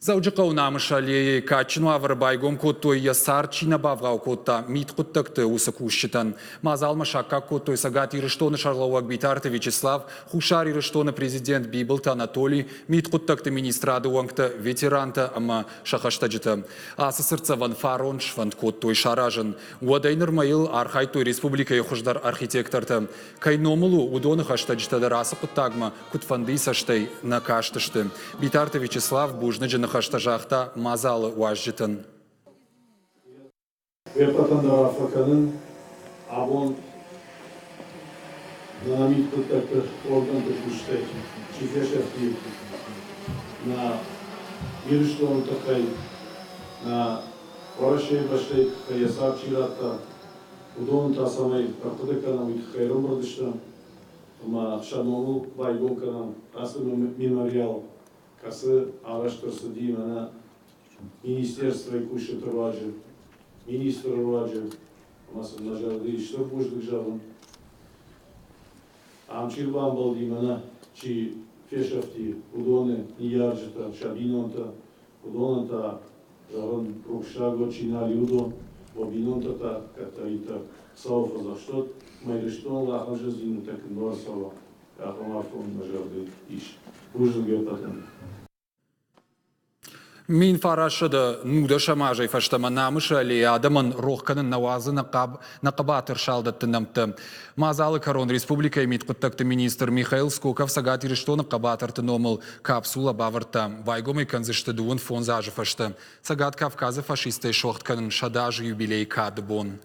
Дзӕуджыхъӕуы Намысы аллейы кадджын уавӕры байгом кодтой, йӕ цард чи нӕ бавгъау кодта, мидхъуыддӕгты уыцы кусджытӕн. Мадзалмӕ саккаг кодтой Цӕгат Ирыстоны сӕргълӕууӕг Битарты Вячеслав, Хуссар Ирыстоны президент Бибылты Анатоли, мидхъуыддӕгты министрады уӕнгтӕ, ветерантӕ ӕмӕ сӕ хӕстӕджытӕ. Ацы цыртдзӕвӕн фарон сфӕнд кодтой саразын. Уӕдӕй нырмӕ йыл архайдтой республикӕйы хуыздӕр архитектортӕ. Кӕй номыл у, уыдоны хӕстӕджытӕ дӕр ацы хъуыддагмӕ куыдфӕндыйы цӕстӕй нӕ кастысты. Битарты Вячеслав бузныджы ныхӕстӕ загъта мадзалы уазджытӕн. Уе ппӕтӕн дӕр арфӕ кӕнын абон нӕ мидхъуыддӕгты органты кусджытӕй чи фесӕфти нӕ Ирыстоны тыххӕй, нӕ Уӕрӕсейы бӕстӕйы тыххӕй йӕ цард чи радта, уыдоны та цӕмӕй ӕрхъуыды кӕнӕм, уый тыххӕй ӕрӕмбырд стӕм. Ӕмӕ сӕ номыл байгом кӕнӕм ацы мемориал, кӕцы арӕзт ӕрцыди мӕнӕ министерствойы кусджыты руаджы, министры руаджы, ӕмӕ сын мӕ зӕрды ис стыр бузныг зӕгъын. Ам чи рбамбӕлди, мӕнӕ чи фесӕфти, уыдоны ныййарджытӕ, сӕ бинонтӕ, уыдонӕн та зӕгъын, рухссаг уӕд чи нал и, уыдон, уӕ бинонтӕ та кӕддӕриддӕр Хуыцауы фӕдзӕхстот, ӕмӕ Ирыстоныл ахӕм зындзинӕдтӕ куыд нӕ ӕрцӕуа, ахӕм афон мӕ зӕрды ис. Бузныг уе ппӕтӕн. 1919 азӕй фӕстӕмӕ Намысы аллейы адӕмӕн рох кӕнын нӕ уадзы нӕ хъӕбатыр салдӕтты нӕмттӕ. Мадзалы кӕрон республикӕйы мидхъуыддӕгты министр Михаил Скоков Цӕгат Ирыстоны хъӕбатырты номыл капсулӕ бавӕрдта. Байгом ӕй кӕндзысты 25 азы фӕстӕ. Цӕгат Кавказы фашисттӕй суӕгъд кӕнын 100 азы юбилейы кады бон.